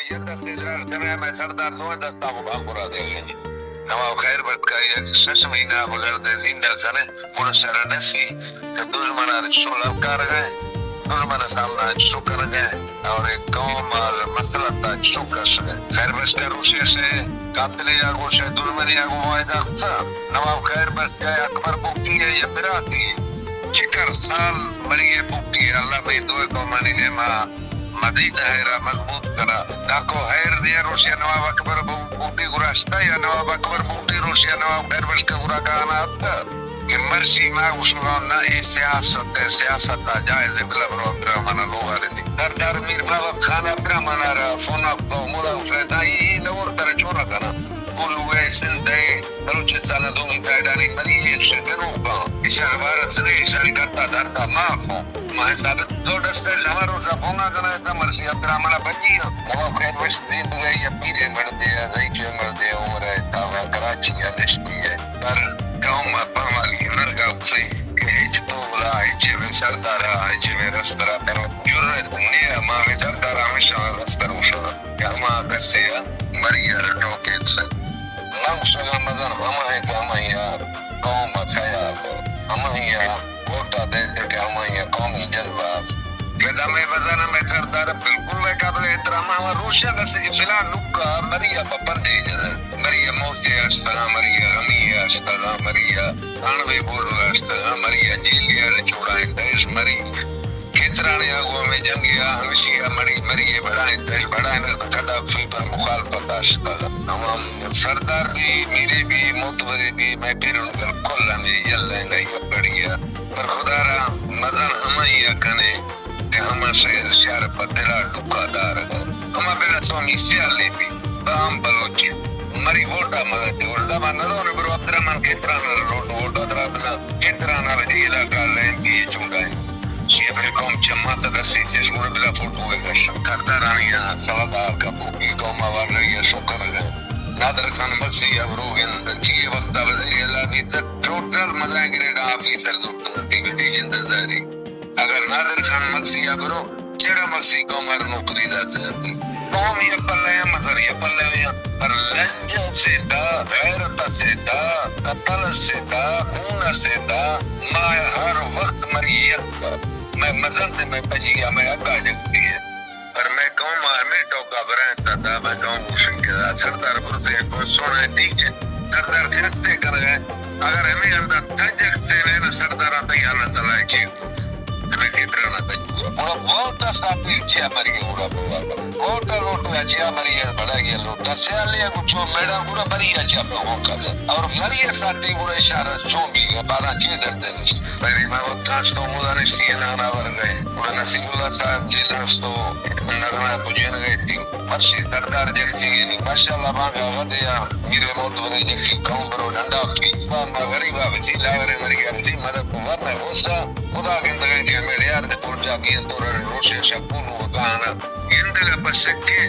یک دستے دراہ کنے، مئے سردار دوئیں دستاں گوں بانگرا دیگ ءَ انت۔ نواب خیر بخش ءَ یک شش مہینہ بگر دے زندہ کنے، گڑا شر نسی کہ دژمن ءَ چو للکارگ ءَ، دژمن ءِ سامنا چو کنگ ءَ، اور اے قوم ءَ مسلط ءَ چو کشگ ءَ۔ خیر بخش ءَ روشے شے قاتلے ءَ گوں شے دژمنے ءَ گوں واعدہ کتا۔ نواب خیر بخش ءَ اکبر بگٹی ءِ یا براتی چکر سال مری ءِ بگٹی ءَ، اللہ مئے دوئیں قومانی نیما مزید ءَ ہیر ءَ مضبوط کناں۔ داکو ہیر دیا روشیا نواب اکبر بگٹی گرا اشتا یا نواب اکبر بگٹی روشیا نواب خیر بخش ءِ گرا کہانا اتکا کہ مرشی ما گوشگاں نہ، اے سیاست ءِ، سیاست ءَ جائز ءَ، بلا برو عبدالرحمن ءِ لوگ ءَ رندی۔ سردار میر محمد خان عبدالرحمن ءَ را فون ءَ کتو، مولا گوشت، اے لور ترا چون ءَ کناں؟ کلوہ ءِ، سندھ ءِ، بلوچستان ءِ دومی سائیڈانی مری ایش گنوکاں، ایشاں وارث نے، ایشانی کرتا دھرتا معاف ہوں۔ ما حساب دو ڈسٹر ہما روچا فون ءَ کناں، تا مرشی عبدالرحمن ءَ بجی ہاں۔ نواب خیر بخش زیتگئی ءَ، پیریں مردے ءَ، رئیسیں مردے ءَ، عمر ءَ، تاوا کراچی ءَ نشتی ءَ۔ پر قوم ءَ پہمالی نرگا کسے کہ ہچ تولا، ہچ میں سردارا، ہچ میں رسترا، پر جرت نے ءَ، ما میں سردارا ہمیشہ رستر گوشاں کہ ہما کسے ءَ مری ءَ را ٹوکے کسے۔ من گوشگاں مزن ہمائیں کہ ہمائی ءَ قوم ءَ خیال، ہمائی ءَ ووٹ ءَ دئیت کہ ہمائی ءَ قومی جذبہ است۔ کہ دمے مزن ءَ مئے سردار بالکل مئے قابل احترام ءَ، ہما روشن است کہ فلاں نکا مری ءَ پہ پردے جنن، مری ءَ موسے اشتگاں، مری ءَ غمی اشتگاں، مری ءَ انوے بولو اشتگاں، مری ءَ جیلی ءَ چوڑائیں دہش مری۔ کترانے ءَ گوں ہمے جنگے ءَ ہمشی ءَ مری، مری ءَ بڑائیں دہش بڑائیں کڈافی پر مخالفت ءَ اشتگ۔ ہما سردار بھی، میرے بھی، معتبرے بھی، مئے پیرن گل کل ہمے یل ءَ، یک گڑی ءَ۔ پر خدا را مزن ہمائی ءَ کنے کہ ہما شعر شعر پہ دل ءَ ڈکا دارگ ءَ۔ ہما بلا سومی سیالے بھی، بام بلوچ مری ووٹ ءَ مدد دے۔ ووٹ ءَ ما ندونے برو عبدالرحمن کتران ءَ لوٹ ووٹ ءَ درا بنا، کتران ءَ وتی علاقہ ءَ لین بھی چونڈا انت۔ شیف قوم چما تک اسی چش گڑا بلا فوٹو ءَ کش۔ کردارانی ءَ سواد آر کپو، اے قوم آوار رہی ءَ شکر ءَ۔ نادر خان مگسی ءَ بروگ انت، چی ءِ وقت ءَ وزیر اعلیٰ بیتگ، ٹوٹل مزائیں گریڈ آفیسر زرتگ، ٹی وی ٹی جند زاری۔ اگر نادر خان مگسی ءَ برو، چڑا مگسی قوم ءَ نوکری داتگ انت۔ قوم یک پلہ ءَ، مزن یک پلہ ءَ، پر لج ءِ سیتا، غیرت ءِ سیتا، قتل ءِ سیتا، خون ءِ سیتا، ما ہر وقت مری یک کر۔ مئے مزن تے مئے پجی ءَ مئے حق ءَ جنگ دیئے۔ پر مئے قوم ءَ ہمے ٹوکا برائینت ءَ، مئے قوم گوشنت کہ سردار برزے کو سونا ٹھیک ہے۔ سردار خستے کر گئے۔ اگر ہمیں اندر تنجک تے نہ سرداراں تئی حالت اللہ چیک کو۔ ہمیں کترا نہ تنجو۔ گڑا ووٹ ءِ ساتھی چیا مری گڑا بابا۔ ووٹ ءِ لوٹ ءَ چیا مری ءَ بڑا یہ لوٹ ءَ سیالے ءَ گچو میڑا گڑا مری ءَ چیا پہ ہو کر۔ اور مری ءِ ساتھی گڑا اشارہ چون بھی گئے، بارہ چے درد ہے۔ میری میں وقت تو مولا نشتی نانا ور گئے۔ گڑا نصیب اللہ صاحب جیل رستو نغمہ پجین گئے تھی۔ مرشی سردار جگتی گینی۔ ماشاءاللہ بانگا ودیا۔ میرے موت ورے جگتی قوم برو ڈنڈا پیسا ما غریبا بسی لاغرے مریا بسی مدد کو ورنہ ہوسا۔ خدا گندگا کہ ہمیں ریار دے پور جا گین تو رڑ روشے شکون و کانا۔ گندگا پسکے۔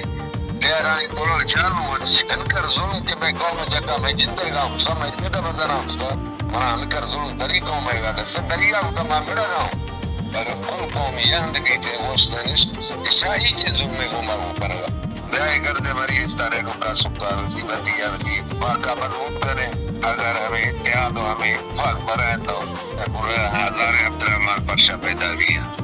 ریارانی تولو چالو ونش۔ انکر ظلم کے میں قوم جگہ میں جندگا ہم سمجھ کے دبزنا ہم سا۔ منا انکر ظلم دری قوم ہے گا دسے دریا ہم سا ما مڑا گا ہوں۔ اگر کل قوم یہند بیت ءُ گوشت نشت کہ شاہی چہ ظلم ءَ گوں ما گوں کنگ ءَ۔ بیائے گرد ءَ مری استان ءِ ڈکا سکا وتی بندی ءَ وتی واک ءَ مضبوط کنیں۔ اگر ہمے اتحاد ءُ ہمے اتفاق برائے تو پورا ہزاریں عبدالرحمن پرشا پیدا بیت۔